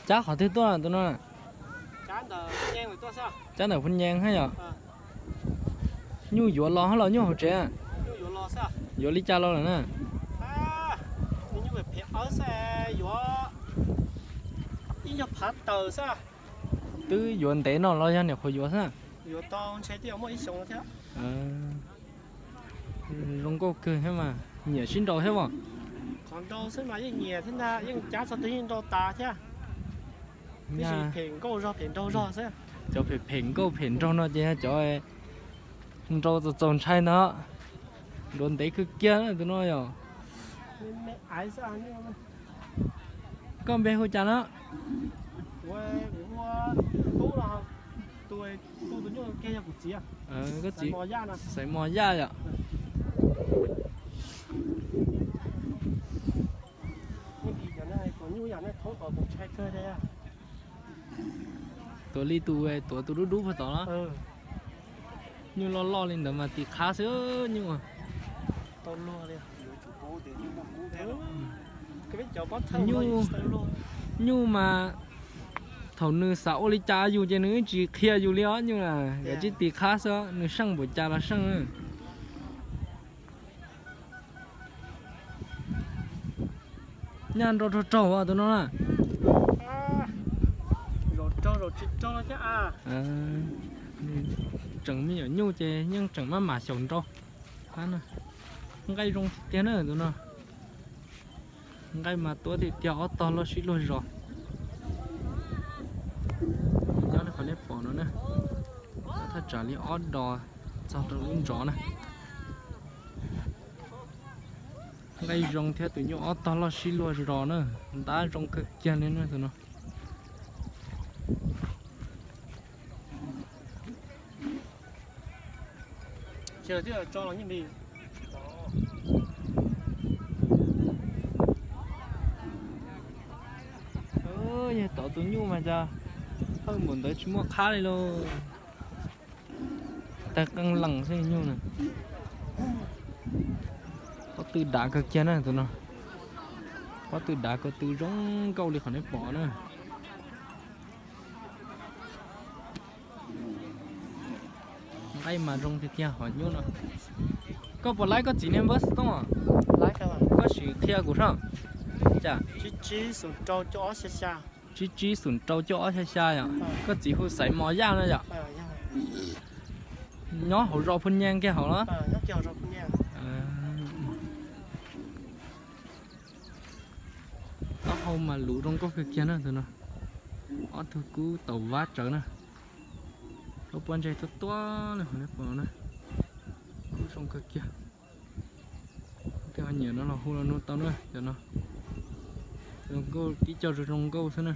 Cab qhov twg tuaj tus no? Cab ntawm Phu Nyees hab yom. Nyuj yuav los hab los nyuj hauv tsev? Yuav li cas los lawm na? Twb yuav ntev no los yog nyuam qhuav yuav xwb? Zoo nkauj kawg thiab mas, nyiam sib nraus thiab os. Cov phem phem nkauj phem nraug no ces yog cov nraus txaus txaus ntshai ntag. Nraus ntev kawg kiag na tus no yog. Koj npe hu cas na? Koj txiv Xaiv Mos Yaj yom. Tuav li tus, tuav tus dub dub puag tod los. Nyuj loj loj li ntawd mas tis qhab xwb nyuj. Nyuj mas thaum nws xav ua li cas yus ces nws tsis qhia yus li os nyuj na, yog tsis tis qhab xwb nws seej npaum cas los seej. Nyaj nrau raug raug tus no na. Tseem me nyuam nyuj ces yeej tseem maj mam xyaum nrau. Nqaij zoo tiag tiag na tus no. Nqaij mas tuab tiag tiag, ob tog loj sib luag zos. Nyob li qhov nej pom no na, thaj tsam li ob dos txog rau lub ntsov na. Nqaij zoo thiab tus nyuj ob tog loj sib luag zos na, ntab zoo kawg kiag li na tus no. Yog tod tus nyuj mas cas hawj npaum ntawd tsis muaj qhab li lauj. Tawg qeej lees xwb nyuj na. Pob tw dav kawg kiag na tus no. Pob tw dav ko tw zoo nkauj li qhov nej pom na. Nqaij mas zoo tiag tiag hom nyuj no. Koj puas laib koj txiv niag npawb xov tooj? Koj sim qhia kuv soj. Tsib tsib xoom rau cuaj ob xya xya yom. Koj txiv hu Xaiv Mos Yaj no yom? Nyob hauv zos Phu Nyees kiag hauv los? Taub hau mas luv zoo nkauj kawg kiag na tus no. Ob tug kub taum vab tsawv na. Lub pob ntseg tuab tuab li qhov nej pom na. Kub zoo kawg kiag. Tej ho nyiam no los hu los nug tau na cov no. Zoo nkauj tib co zoo zoo nkauj xwb na.